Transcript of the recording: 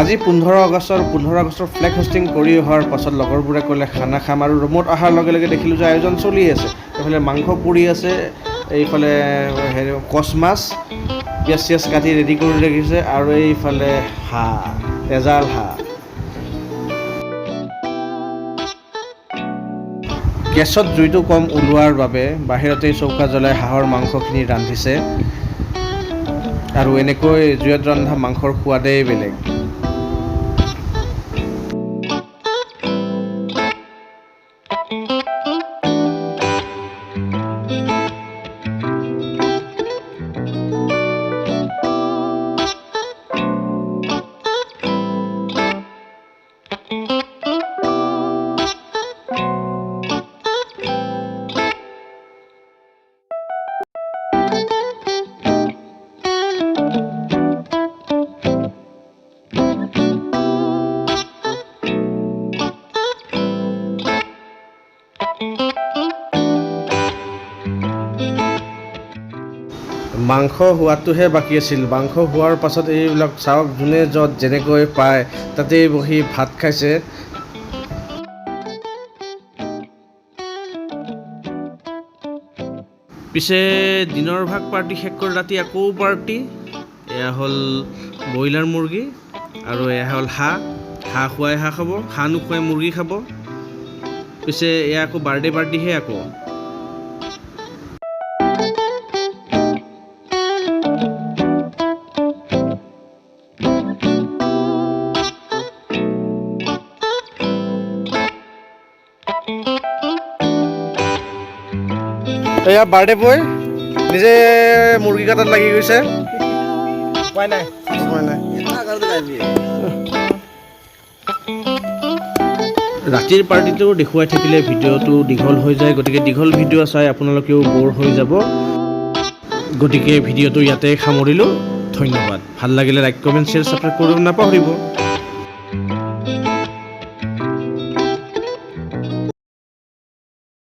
আজি 15 আগষ্টৰ, 15 আগষ্টৰ ফ্লেগ হোষ্টিং কৰি অহাৰ পাছত লগৰবোৰে ক'লে খানা খাম। আৰু ৰুমত অহাৰ লগে লগে দেখিলোঁ যে আয়োজন চলি আছে। এইফালে মাংস পুৰি আছে, এইফালে হেৰি কচ মাছ পিঁয়াজ চিয়াজ কাটি ৰেডি কৰি ৰাখিছে আৰু এইফালে হাঁহ, তেজাল হাঁহ। গেছত জুইটো কম ওলোৱাৰ বাবে বাহিৰতেই চৌকা জ্বলাই হাঁহৰ মাংসখিনি ৰান্ধিছে আৰু এনেকৈ জুইত ৰন্ধা মাংসৰ সোৱাদেই বেলেগ। মাংস হোৱাটোহে বাকী আছিল। মাংস হোৱাৰ পাছত এইবিলাক চাওক, যোনে য'ত যেনেকৈ পায় তাতেই বহি ভাত খাইছে। পিছে দিনৰ ভাগ পাৰ্টি শেষ কৰি ৰাতি আকৌ পাৰ্টি। এয়া হ'ল ব্ৰইলাৰ মুৰ্গী আৰু এয়া হ'ল হাঁহ। হাঁহ খোৱাই হাঁহ খাব, হাঁহ নোখোৱাই মুৰ্গী খাব। পিছে এয়া আকৌ বাৰ্থডে পাৰ্টিহে আকৌ। এয়া বাৰ্থডে বয় নিজে মুৰ্গী কাটাত লাগি গৈছে। উপায় নাই। উপায় নাই। ৰাতিৰ পাৰ্টিটো দেখুৱাই থাকিলে ভিডিঅ'টো দীঘল হৈ যায়। গতিকে দীঘল ভিডিঅ' চাই আপোনালোকেও ব'ৰ হৈ যাব। গতিকে ভিডিঅ'টো ইয়াতে সামৰিলোঁ। ধন্যবাদ। ভাল লাগিলে লাইক, কমেণ্ট, শ্বেয়াৰ, ছাবস্ক্ৰাইব কৰিব নাপাহৰিব।